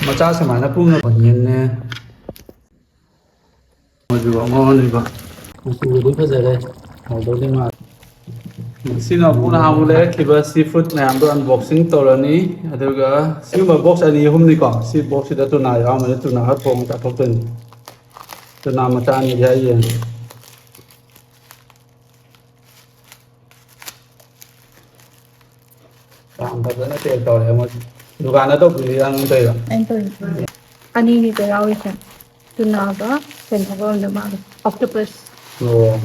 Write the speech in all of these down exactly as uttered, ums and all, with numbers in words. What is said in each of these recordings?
ꯃꯆꯥ ꯁꯨꯃꯥꯏꯅ ꯄꯨꯝꯅ ꯑꯣꯅꯤꯌꯟꯅꯦ꯫ ꯃꯆꯨ ꯑꯉꯧꯕꯅꯦꯕ꯫ ꯃꯆꯨꯗꯤ ꯐꯖꯔꯦ꯫ ꯍꯥꯎꯗꯧꯗꯤ ꯃꯥꯜꯂꯦ꯫ ꯁꯤꯅ ꯑꯃꯨꯛ ꯅꯍꯥꯟꯃꯨꯛ ꯂꯩꯔꯛꯈꯤꯕ ꯁꯤ ꯐꯨꯗ ꯃꯌꯥꯝꯗꯣ ꯑꯟꯕꯣꯛꯁꯤꯡ ꯇꯧꯔꯅꯤ꯫ ꯑꯗꯨꯒ ꯁꯤꯒꯨꯝꯕ ꯕꯣꯛꯁ ꯑꯅꯤ ꯑꯍꯨꯝꯅꯤꯀꯣ꯫ ꯁꯤ ꯕꯣꯛꯁꯁꯤꯗ ꯇꯨꯅꯥ ꯌꯥꯎꯔꯝꯃꯅꯤ꯫ ꯇꯨꯅꯥ ꯈꯔ ꯊꯣꯡꯉ ꯆꯥꯊꯣꯛꯇꯣꯏꯅꯤ꯫ ꯇꯨꯅꯥ ꯃꯆꯥ ꯑꯅꯤꯗꯤ ꯍꯥꯏ ꯌꯦꯡꯉꯦ꯫ ꯌꯥꯝ ꯐꯖꯅ ꯄꯦꯛ ꯇꯧꯔꯦ ꯃꯣꯏ꯫ ꯗꯨꯀꯥꯟꯗ ꯇꯧꯕꯤꯔꯤꯔꯥ ꯅꯪ ꯇꯧꯔꯤꯔꯣ? ꯑꯩꯅ ꯇꯧꯔꯤꯅꯦ꯫ ꯑꯅꯤꯅꯤꯗ ꯌꯥꯎꯔꯤꯁꯦ꯫ ꯇꯨꯅꯥꯒ ꯀꯩꯅꯣꯒ ꯑꯣꯏꯔꯝꯗꯧ ꯃꯥꯜꯂꯦ꯫ ꯑꯣꯛꯇꯣꯄꯁ꯫ ꯑꯣ꯫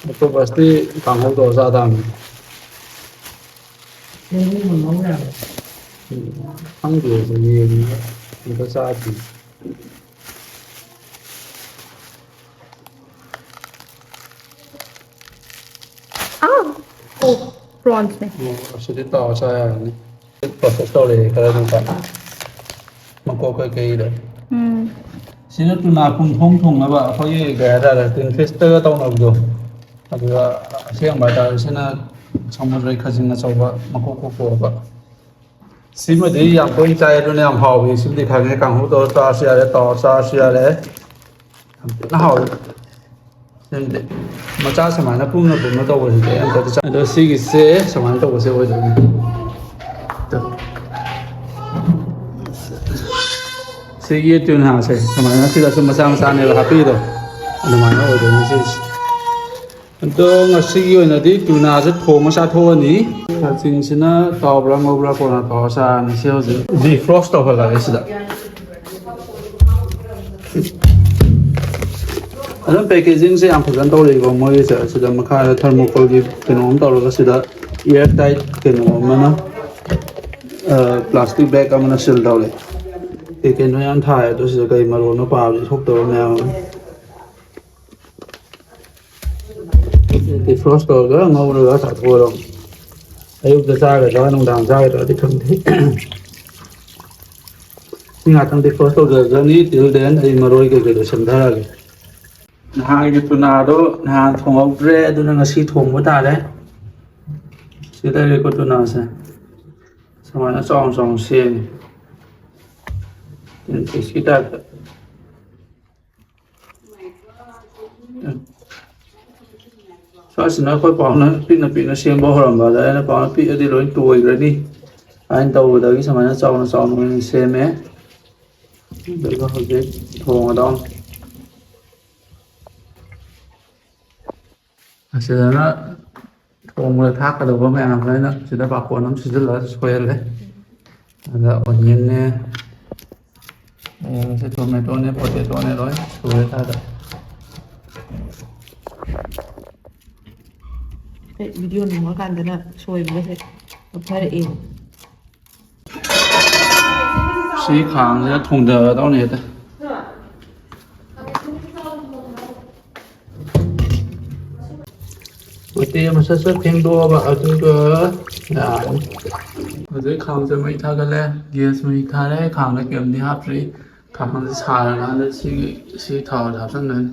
ꯑꯣꯛꯇꯣꯄꯁꯇꯤ ꯀꯥꯡꯍꯧ ꯇꯧꯔ ꯆꯥ ꯇꯥꯕꯅꯤ꯫ ꯎꯝ, ꯈꯪꯗꯦ ꯑꯗꯨ ꯌꯦꯡꯉꯒ ꯑꯝꯇ ꯆꯥꯗ꯭ꯔꯤ꯫ ꯑꯥ! ꯑꯣ, ꯄ꯭ꯔꯣꯟꯁꯅꯦ꯫ ꯑꯣ, ꯑꯁꯤꯗꯤ ꯇꯥꯎꯔ ꯆꯥ ꯌꯥꯔꯅꯤ꯫ ꯄ꯭ꯔꯣꯁꯦꯁ ꯇꯧꯔꯦ ꯈꯔ ꯑꯗꯨꯝ ꯀꯟꯅ꯫ ꯃꯀꯣꯛ ꯀꯩꯀꯩꯗꯣ꯫ ꯎꯝ꯫ ꯁꯤꯅ ꯇꯨꯅꯥ ꯄꯨꯡꯊꯣꯡ ꯊꯣꯡꯅꯕ ꯑꯩꯈꯣꯏꯒꯤ ꯀꯩ ꯍꯥꯏꯇꯥꯔꯦ, ꯇꯤꯟ ꯐꯤꯁꯇꯒ ꯇꯧꯅꯕꯗꯣ꯫ ꯑꯗꯨꯒ ꯑꯁꯦꯡꯕ ꯍꯥꯏꯇꯥꯔꯦ, ꯁꯤꯅ ꯁꯃꯨꯗ꯭ꯔꯒꯤ ꯈꯖꯤꯡ ꯑꯆꯧꯕ ꯃꯀꯣꯛ ꯀꯣꯛꯄ ꯑꯣꯏꯕ꯫ ꯁꯤꯃꯗꯤ ꯌꯥꯝ ꯇꯣꯏꯅ ꯆꯥꯏ, ꯑꯗꯨꯅ ꯌꯥꯝ ꯍꯥꯎꯏ꯫ ꯁꯤꯃꯗꯤ ꯈꯪꯉꯦ, ꯀꯥꯡꯍꯧ ꯇꯧꯔ ꯆꯥꯔꯁꯨ ꯌꯥꯔꯦ, ꯇꯥꯎꯔ ꯆꯥꯔꯁꯨ ꯌꯥꯔꯦ꯫ ꯌꯥꯝ ꯊꯤꯅ ꯍꯥꯎꯏ꯫ ꯁꯤꯃꯗꯤ ꯃꯆꯥ ꯁꯨꯃꯥꯏꯅ ꯄꯨꯝꯅ ꯄꯨꯝꯅ ꯇꯧꯕꯁꯤꯗꯤ ꯑꯩ ꯑꯝꯇꯗꯤ ꯆꯥ-, ꯑꯗꯣ ꯁꯤꯒꯤꯁꯦ ꯁꯨꯃꯥꯏꯅ ꯇꯧꯕꯁꯦ ꯑꯣꯏꯗꯣꯏꯅꯤ꯫ ꯁꯤꯒꯤ ꯇꯨꯅꯥꯁꯦ ꯁꯨꯃꯥꯏꯅ ꯁꯤꯗꯁꯨ ꯃꯆꯥ ꯃꯆꯥꯅꯦꯕ ꯍꯥꯞꯄꯤꯗꯣ, ꯑꯗꯨꯃꯥꯏꯅ ꯑꯣꯏꯗꯣꯏꯅꯤ ꯁꯤꯁꯦ꯫ ꯑꯗꯣ ꯉꯁꯤꯒꯤ ꯑꯣꯏꯅꯗꯤ ꯇꯨꯅꯥꯁꯦ ꯊꯣꯡꯉ ꯆꯥꯊꯣꯛꯑꯅꯤ꯫ ꯈꯥꯖꯤꯡꯁꯤꯅ ꯇꯥꯎꯕ꯭ꯔꯥ ꯉꯧꯕ꯭ꯔꯥ ꯀꯣꯟꯅ ꯇꯧꯔ ꯆꯥꯔꯅꯤ꯫ ꯁꯤ ꯍꯧꯖꯤꯛ ꯗꯤꯐ꯭ꯔꯣꯁ ꯇꯧꯍꯜꯂꯒꯦ ꯁꯤꯗ꯫ ꯑꯗꯨꯝ ꯄꯦꯀꯦꯖꯤꯡꯁꯦ ꯌꯥꯝ ꯐꯖꯅ ꯇꯧꯔꯛꯏꯀꯣ ꯃꯣꯏꯒꯤꯁꯦ꯫ ꯁꯤꯗ ꯃꯈꯥꯗ ꯊꯔꯃꯣꯀꯣꯜꯒꯤ ꯀꯩꯅꯣ ꯑꯃ ꯇꯧꯔꯒ ꯁꯤꯗ ꯏꯌꯔ ꯇꯥꯏꯠ ꯀꯩꯅꯣ ꯑꯃꯅ, ꯑ, ꯄ꯭ꯂꯥꯁꯇꯤꯛ ꯕꯦꯒ ꯑꯃꯅ ꯁꯤꯜ ꯇꯧꯔꯦ꯫ ꯀꯩ ꯀꯩꯅꯣ ꯌꯥꯝ ꯊꯥꯏ ꯑꯗꯣ ꯁꯤꯗ ꯀꯩ ꯃꯔꯣꯟꯅꯣ ꯄꯥꯕꯗꯤ ꯊꯣꯛꯇꯕ ꯃꯌꯥꯝ ꯑꯃ꯫ ꯗꯤꯐ꯭ꯔꯣꯁ ꯇꯧꯔꯒ ꯉꯧꯔꯒ ꯆꯥꯊꯣꯛꯑꯗꯧꯅꯤ꯫ ꯑꯌꯨꯛꯇ ꯆꯥꯒꯗ꯭ꯔꯥ ꯅꯨꯡꯗꯥꯡ ꯆꯥꯒꯗ꯭ꯔꯥꯗꯤ ꯈꯪꯗꯦ꯫ ꯁꯤ ꯉꯥꯛꯇꯪ ꯗꯤꯐ꯭ꯔꯣꯁ ꯇꯧꯖꯔꯖꯅꯤ꯫ Till then ꯑꯩ ꯃꯔꯣꯏ ꯀꯩꯀꯩꯗꯣ ꯁꯦꯝꯊꯔꯒꯦ꯫ ꯅꯍꯥꯟꯒꯤ ꯇꯨꯅꯥꯗꯣ ꯅꯍꯥꯟ ꯊꯣꯡꯍꯧꯗ꯭ꯔꯦ, ꯑꯗꯨꯅ ꯉꯁꯤ ꯊꯣꯡꯕ ꯇꯥꯔꯦ꯫ ꯁꯤ ꯂꯩꯔꯦꯀꯣ ꯇꯨꯅꯥꯁꯦ꯫ ꯁꯨꯃꯥꯏꯅ ꯆꯥꯎꯅ ꯆꯥꯎꯅ ꯁꯦꯝꯃꯤ꯫ ꯄꯤꯁꯀꯤ ꯇꯥꯏꯞꯇ꯫ ꯁ꯭ꯋꯥꯏꯁꯤꯅ ꯑꯩꯈꯣꯏ ꯄꯥꯎꯅ ꯄꯤꯛꯅ ꯄꯤꯛꯅ ꯁꯦꯝꯕ ꯍꯧꯔꯝꯕ꯫ ꯑꯗ ꯑꯩꯅ ꯄꯥꯎꯅ ꯄꯤꯛꯑꯗꯤ ꯂꯣꯏ ꯇꯣꯏꯈ꯭ꯔꯅꯤ ꯍꯥꯏꯅ ꯇꯧꯕꯗꯒꯤ ꯁꯨꯃꯥꯏꯅ ꯆꯥꯎꯅ ꯆꯥꯎꯅ ꯑꯣꯏꯅ ꯁꯦꯝꯃꯦ꯫ ꯑꯗꯨꯒ ꯍꯧꯖꯤꯛ ꯊꯣꯡꯉꯗꯧꯅꯤ꯫ ꯑꯁꯤꯗꯅ ꯊꯣꯡꯕꯗ ꯊꯥꯛꯀꯗꯧꯕ ꯃꯌꯥꯝꯁꯦ ꯑꯩꯅ ꯁꯤꯗ ꯄꯥꯈꯣꯟ ꯑꯃ ꯁꯤꯖꯤꯜꯂꯒ ꯁꯣꯏꯍꯜꯂꯦ꯫ ꯑꯗ ꯑꯣꯅꯤꯌꯟꯅꯦ, ꯑꯗꯒꯤ ꯇꯣꯃꯦꯇꯣꯅꯦ, ꯄꯣꯇꯦꯇꯣꯅꯦ, ꯂꯣꯏ ꯁꯨꯔꯦ ꯊꯥꯗ꯫ ꯚꯤꯗꯤꯑꯣ ꯅꯝꯃꯀꯥꯟꯗꯅ ꯁꯣꯏꯕꯒꯁꯦ ꯀꯨꯞꯊꯔꯛꯑꯦ꯫ ꯁꯤ ꯈꯥꯡꯁꯤꯗ ꯊꯣꯡꯊꯒꯗꯧꯅꯦ ꯍꯦꯛꯇ꯫ ꯃꯇꯦꯛ ꯑꯃ ꯁꯠ ꯁꯠ ꯐꯦꯡꯗꯣꯛꯑꯕ ꯑꯗꯨꯒ ꯌꯥꯔꯅꯤ꯫ ꯍꯧꯖꯤꯛ ꯈꯥꯡꯁꯦ ꯃꯩ ꯊꯥꯒꯠꯂꯦ, ꯒ꯭ꯌꯥꯁ ꯃꯩ ꯊꯥꯔꯦ, ꯈꯥꯡꯗ ꯀꯩꯝꯗꯤ ꯍꯥꯞꯇ꯭ꯔꯤ꯫ ꯈꯥꯡꯁꯦ ꯁꯥꯔꯀꯥꯟꯗ ꯁꯤꯒꯤ ꯁꯤ ꯊꯥꯎꯁꯦ ꯍꯥꯞꯆꯤꯟꯗꯣꯏꯅꯤ꯫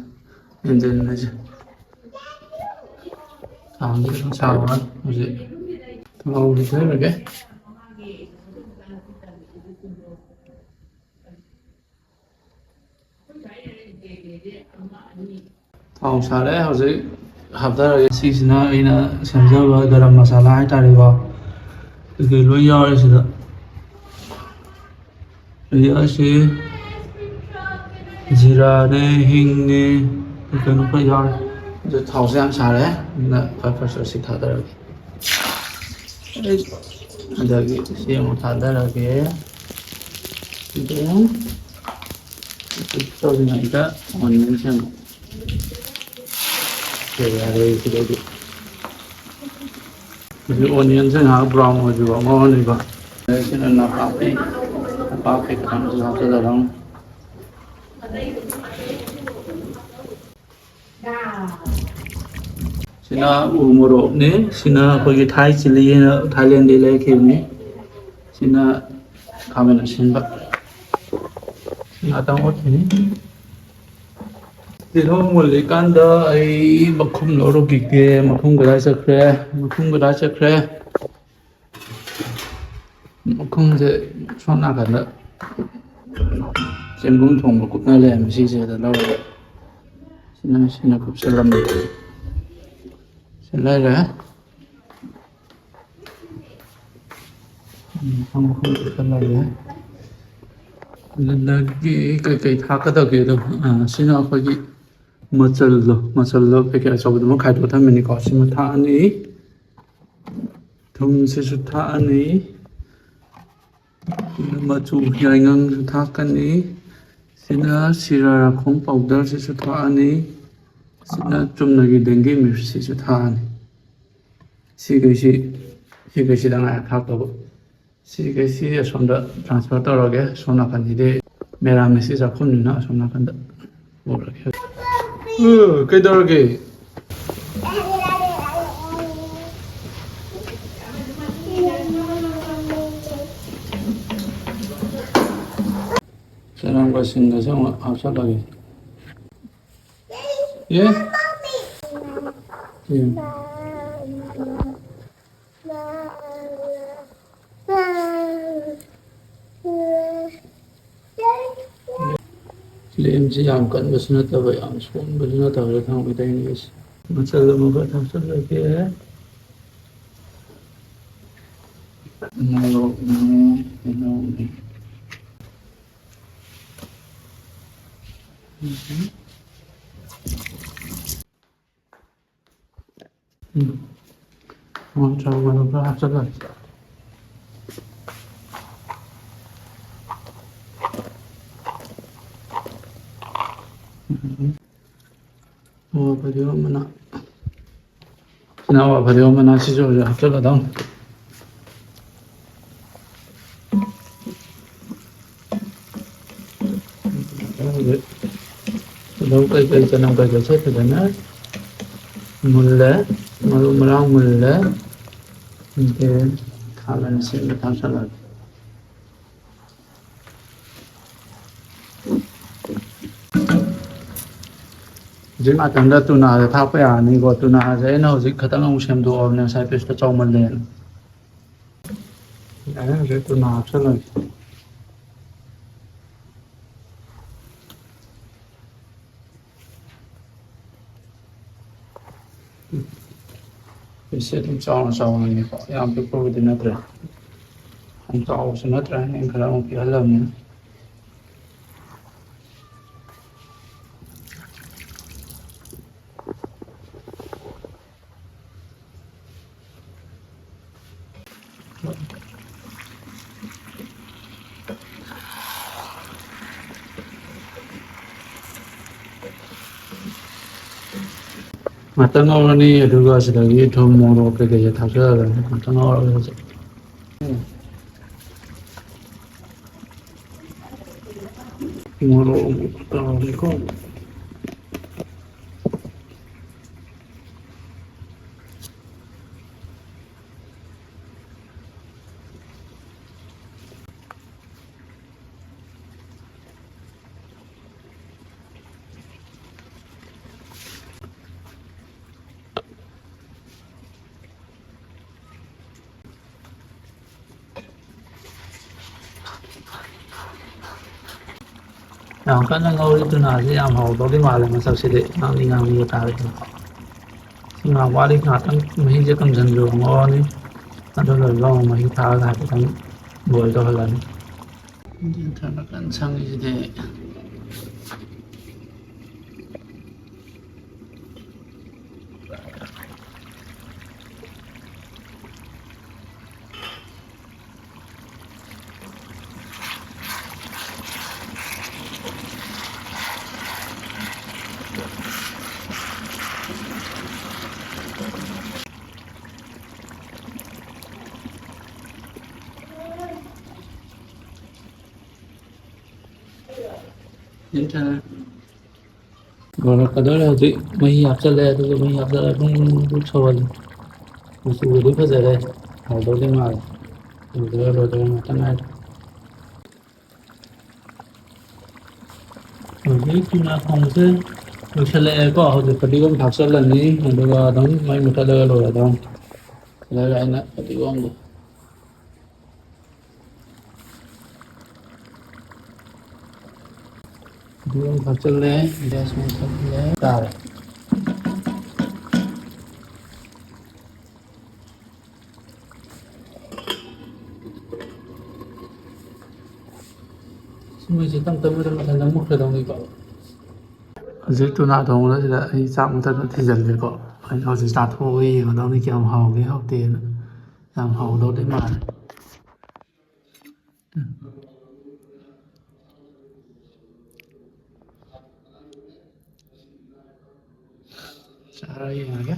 ꯏꯟꯖꯤꯟ ꯑꯁꯦ ꯊꯥꯎꯁꯦ ꯈꯤꯇꯪ ꯁꯥꯕ ꯋꯥꯠꯂꯤ꯫ ꯍꯧꯖꯤꯛ ꯊꯥꯎ ꯍꯩꯖꯔꯒꯦ꯫ ꯊꯥꯎ ꯁꯥꯔꯦ, ꯍꯧꯖꯤꯛ ꯍꯥꯞꯊꯔꯒꯦ꯫ ꯁꯤꯁꯤꯅ ꯑꯩꯅ ꯁꯦꯝꯖꯕ ꯒꯔꯝ ꯃꯁꯥꯂꯥ ꯍꯥꯏꯇꯥꯔꯦꯀꯣ꯫ ꯀꯩꯀꯩ ꯂꯣꯏ ꯌꯥꯎꯔꯦ ꯁꯤꯗ꯫ ꯑꯗꯒꯤ ꯑꯁꯤ ꯖꯤꯔꯥꯅꯦ, ꯍꯤꯡꯅꯦ, ꯀꯩ ꯀꯩꯅꯣ ꯈꯔ ꯌꯥꯎꯔꯦ꯫ ꯑꯗꯨ ꯊꯥꯎꯁꯦ ꯌꯥꯝ ꯁꯥꯔꯦ, ꯑꯗꯨꯅ ꯈꯔ ꯈꯔ ꯁꯤ ꯊꯥꯗꯔꯒꯦ꯫ ꯑꯗꯒꯤ ꯁꯤ ꯑꯃꯨꯛ ꯊꯥꯗꯔꯒꯦ꯫ ꯑꯗꯨ ꯇꯧꯔꯤꯉꯩꯗ ꯑꯣꯅꯤꯌꯟꯁꯦ ꯑꯃꯨꯛ ꯁꯦ ꯌꯥꯔꯦ ꯁꯤꯗꯩꯗꯤ꯫ ꯍꯧꯖꯤꯛ ꯑꯣꯅꯤꯌꯟꯁꯦ ꯉꯥꯏꯍꯥꯛ ꯕ꯭ꯔꯥꯎꯟ ꯑꯣꯏꯗ꯭ꯔꯤꯕ ꯉꯧꯔꯅꯤꯕ꯫ ꯑꯗꯩ ꯁꯤꯅ ꯅꯄꯥꯛꯄꯤ, ꯅꯄꯥꯛꯄꯤ ꯈꯤꯇꯪꯁꯨ ꯍꯥꯞꯆꯤꯜꯂꯗꯧꯅꯤ꯫ ꯁꯤꯅ ꯎ ꯃꯣꯔꯣꯛꯅꯤ, ꯁꯤꯅ ꯑꯩꯈꯣꯏꯒꯤ ꯊꯥꯏ ꯆꯤꯂꯤ ꯍꯥꯏꯅ ꯊꯥꯏꯂꯦꯟꯗꯒꯤ ꯂꯩꯔꯛꯈꯤꯕꯅꯤ꯫ ꯁꯤꯅ ꯈꯥꯃꯦꯟ ꯑꯁꯤꯟꯕ꯫ ꯉꯥꯛꯇꯪ ꯑꯣꯠꯈꯤꯅꯤ꯫ ꯇꯤꯜꯍꯧ ꯃꯨꯜꯂꯤꯀꯥꯟꯗ ꯑꯩ ꯃꯈꯨꯝ ꯂꯧꯔꯨꯈꯤꯒꯦ꯫ ꯃꯈꯨꯝ ꯀꯗꯥꯏ ꯆꯠꯈ꯭ꯔꯦ? ꯃꯈꯨꯝ ꯀꯗꯥꯏ ꯆꯠꯈ꯭ꯔꯦ? ꯃꯈꯨꯝꯁꯦ ꯁꯣꯝ ꯅꯥꯀꯟꯗ ꯆꯦꯡꯒꯨꯝ ꯊꯣꯡꯕ ꯀꯨꯞꯅ ꯂꯩꯔꯝꯃꯤ ꯁꯤꯁꯦ ꯑꯗ ꯂꯧꯔꯒ ꯁꯤꯅ ꯁꯤꯅ ꯀꯨꯞꯁꯜꯂꯝꯃꯤ꯫ ꯁꯤ ꯂꯩꯔꯦ꯫ ꯎꯝ, ꯃꯈꯜ ꯃꯈꯜ ꯀꯨꯞꯁꯜꯂꯒꯦ꯫ ꯑꯗꯨꯗꯒꯤ ꯀꯩꯀꯩ ꯊꯥꯛꯀꯗꯒꯦꯗꯣ, ꯑ, ꯁꯤꯅ ꯑꯩꯈꯣꯏꯒꯤ ꯃꯆꯜꯗꯣ, ꯃꯆꯜꯗꯣ ꯄꯦꯀꯦꯠ ꯑꯆꯧꯕꯗꯨꯃ ꯈꯥꯏꯗꯣꯛꯑ ꯊꯝꯃꯤꯅꯤꯀꯣ꯫ ꯁꯤꯃ ꯊꯥꯛꯑꯅꯤ, ꯊꯨꯝꯁꯤꯁꯨ ꯊꯥꯛꯑꯅꯤ, ꯃꯆꯨ ꯌꯥꯏꯉꯪꯁꯨ ꯊꯥꯛꯀꯅꯤ, ꯁꯤꯅ ꯁꯤꯔꯥ ꯔꯥꯈꯣꯡ ꯄꯥꯎꯗꯔꯁꯤꯁꯨ ꯊꯥꯛꯑꯅꯤ, ꯁꯤꯅ ꯆꯨꯝꯅꯒꯤ ꯗꯦꯡꯒꯤ ꯃꯤꯔꯆꯤꯁꯤꯁꯨ ꯊꯥꯛꯑꯅꯤ꯫ ꯁꯤꯈꯩꯁꯤ, ꯁꯤꯈꯩꯁꯤꯗ ꯉꯥꯏꯔꯦ ꯊꯥꯛꯇꯧꯕ꯫ ꯁꯤꯈꯩꯁꯤ ꯑꯁꯣꯝꯗ transfer ꯇꯧꯔꯒꯦ꯫ ꯑꯁꯣꯝ ꯅꯥꯀꯟꯁꯤꯗꯤ ꯃꯦꯔꯥꯃꯤꯁꯀꯤ ꯆꯥꯛꯈꯨꯝꯅꯤꯅ ꯑꯁꯣꯝ ꯅꯥꯀꯟꯗ ꯄꯨꯔꯒꯦ꯫ ꯑ, ꯀꯩꯗꯧꯔꯒꯦ? ꯆꯅꯝꯒ ꯁꯤꯡꯒꯁꯦ ꯑꯃꯨꯛ ꯍꯥꯞꯆꯜꯂꯒꯦ꯫ ꯑꯦ? ꯑꯦ꯫ ꯐ꯭ꯂꯦꯝꯁꯤ ꯌꯥꯝ ꯀꯟꯕꯁꯨ ꯅꯠꯇꯕ, ꯌꯥꯝ ꯁꯣꯟꯕꯁꯨ ꯅꯠꯇꯕꯗ ꯊꯝꯒꯗꯣꯏꯅꯤ ꯑꯩꯁꯦ꯫ ꯃꯆꯜ ꯑꯃꯒ ꯊꯥꯛꯆꯜꯂꯒꯦ꯫ ꯃꯣꯔꯣꯛꯅꯦ, ꯇꯤꯜꯍꯧꯅꯦ꯫ ꯎꯝ꯫ ꯎꯝ꯫ ꯃꯣꯔꯣꯛ ꯆꯥꯎꯕꯗꯣ ꯈꯔ ꯍꯥꯞꯆꯜꯂꯒꯦ꯫ ꯎꯝ꯫ ꯃꯣꯔꯣꯛ ꯐꯗꯤꯒꯣꯝ ꯃꯅꯥ꯫ ꯁꯤꯅ ꯐꯗꯤꯒꯣꯝ ꯃꯅꯥ, ꯁꯤꯁꯨ ꯍꯧꯖꯤꯛ ꯍꯥꯞꯆꯜꯂꯗꯧꯅꯤ꯫ ꯇꯤꯜꯍꯧ ꯀꯩꯀꯩ, ꯆꯅꯝ ꯀꯩꯀꯩꯁꯦ ꯐꯖꯅ ꯃꯨꯜꯂꯦ, ꯃꯔꯨ ꯃꯔꯥꯡ ꯃꯨꯜꯂꯦ꯫ ꯑꯗꯩ ꯈꯥꯃꯦꯟ ꯑꯁꯤꯟꯕ ꯊꯥꯛꯆꯜꯂꯒꯦ꯫ ꯍꯧꯖꯤꯛ ꯉꯥꯛꯇꯪꯗ ꯇꯨꯅꯥꯗ ꯊꯥꯛꯄ ꯌꯥꯔꯅꯤꯀꯣ꯫ ꯇꯨꯅꯥꯁꯦ ꯑꯩꯅ ꯍꯧꯖꯤꯛ ꯈꯇꯪ ꯑꯃꯨꯛ ꯁꯦꯝꯗꯣꯛꯑꯕꯅꯦ, ꯉꯁꯥꯏ ꯄꯤꯁꯇꯣ ꯆꯥꯎꯃꯜꯂꯦꯅ꯫ ꯌꯥꯔꯦ, ꯍꯧꯖꯤꯛ ꯇꯨꯅꯥ ꯍꯥꯞꯆꯜꯂꯒꯦ꯫ ꯄꯤꯁꯁꯦ ꯑꯗꯨꯝ ꯆꯥꯎꯅ ꯆꯥꯎꯅꯅꯦꯀꯣ, ꯌꯥꯝ ꯄꯤꯛꯄꯕꯨꯗꯤ ꯅꯠꯇ꯭ꯔꯦ, ꯌꯥꯝ ꯆꯥꯎꯕꯁꯨ ꯅꯠꯇ꯭ꯔꯦ, ꯑꯩꯅ ꯈꯔ ꯑꯃꯨꯛ ꯄꯤꯛꯍꯜꯂꯕꯅꯤꯅ꯫ ꯉꯥꯛꯇꯪ ꯉꯧꯔꯅꯤ, ꯑꯗꯨꯒ ꯁꯤꯗꯒꯤ ꯊꯨꯝ, ꯃꯣꯔꯣꯛ ꯀꯩꯀꯩꯁꯦ ꯊꯥꯛꯆꯔꯒꯅꯤ꯫ ꯉꯥꯛꯇꯪ ꯉꯧꯔꯒ ꯍꯧꯖꯤꯛ ꯃꯣꯔꯣꯛ ꯑꯃꯨꯛ ꯇꯧꯔꯅꯤꯀꯣ꯫ ꯌꯥꯝ ꯀꯟꯅ ꯉꯧꯔꯤ, ꯇꯨꯅꯥꯁꯤ ꯌꯥꯝ ꯍꯥꯎꯗꯧꯗꯤ ꯃꯥꯜꯂꯦ ꯃꯁꯛꯁꯤꯗꯤ, ꯉꯥꯡꯂꯤ ꯉꯥꯡꯂꯤꯒ ꯇꯥꯔꯦ꯫ ꯁꯤ ꯉꯥꯏꯍꯥꯛ ꯋꯥꯠꯂꯤ, ꯉꯥꯏꯍꯥꯛꯇꯪ ꯃꯍꯤꯁꯦ ꯀꯪꯁꯤꯟꯕꯤꯔꯣ, ꯉꯧꯔꯅꯤ꯫ ꯑꯗꯨ ꯂꯣꯏꯔꯒ ꯑꯃꯨꯛ ꯃꯍꯤ ꯊꯥꯛꯑꯒ ꯍꯥꯏꯐꯦꯠꯇꯪ boil ꯇꯧꯍꯜꯂꯅꯤ꯫ ꯌꯦꯟꯊꯣꯛꯅ ꯀꯟꯅ ꯁꯪꯉꯤꯁꯤꯗꯤ꯫ ꯌꯦꯟꯊꯣꯛꯅ ꯂꯣꯏꯔꯛꯀꯗꯧꯔꯦ꯫ ꯍꯧꯖꯤꯛ ꯃꯍꯤ ꯍꯥꯞꯆꯜꯂꯦ, ꯑꯗꯨꯒ ꯃꯍꯤ ꯍꯥꯞꯆꯜꯂꯒ ꯑꯗꯨꯝ ꯑꯗꯨꯝ ꯁꯧꯍꯜꯂꯤ꯫ ꯃꯆꯨꯒꯗꯤ ꯐꯖꯔꯦ, ꯍꯥꯎꯗꯧꯗꯤ ꯃꯥꯜꯂꯦ꯫ ꯂꯣꯏꯗꯧꯔꯦ, ꯂꯣꯏꯗꯧꯔꯦ, ꯉꯥꯛꯇ ꯉꯥꯏꯔꯦ꯫ ꯍꯧꯖꯤꯛ ꯇꯨꯅꯥ ꯊꯣꯡꯕꯁꯦ ꯂꯣꯏꯁꯤꯜꯂꯛꯑꯦꯀꯣ꯫ ꯍꯧꯖꯤꯛ ꯐꯗꯤꯒꯣꯝ ꯊꯥꯛꯆꯜꯂꯅꯤ, ꯑꯗꯨꯒ ꯑꯗꯨꯝ ꯃꯩ ꯃꯨꯠꯊꯠꯂꯒ ꯂꯣꯏꯔꯦ꯫ ꯑꯗꯨꯝ ꯁꯤꯗ ꯑꯩꯅ ꯐꯗꯤꯒꯣꯝꯗꯣ ꯑꯗꯨ ꯑꯃ ꯊꯥꯛꯆꯜꯂꯦ, gas ꯃꯨꯊꯠꯂꯦ, ꯇꯥꯔꯦ꯫ ꯃꯣꯏꯁꯦ ꯇꯞ ꯇꯞꯅ ꯃꯊꯟꯇ ꯃꯨꯠꯈ꯭ꯔꯗꯧꯅꯤꯀꯣ꯫ ꯍꯧꯖꯤꯛ ꯇꯨꯅꯥ ꯊꯣꯡꯕꯗ ꯁꯤꯗ ꯑꯩ ꯆꯥꯛ ꯃꯊꯛꯇ ꯊꯤꯖꯤꯜꯂꯦꯀꯣ꯫ ꯑꯩꯅ ꯍꯧꯖꯤꯛ ꯆꯥꯊꯣꯛꯑꯒ ꯌꯦꯡꯒꯗꯧꯅꯤ ꯀꯌꯥꯝ ꯍꯥꯎꯒꯦ ꯍꯥꯎꯇꯦꯅ꯫ ꯌꯥꯝ ꯍꯥꯎꯗꯧꯗꯤ ꯃꯥꯜꯂꯦ꯫ ꯆꯥꯔ ꯌꯦꯡꯉꯒꯦ꯫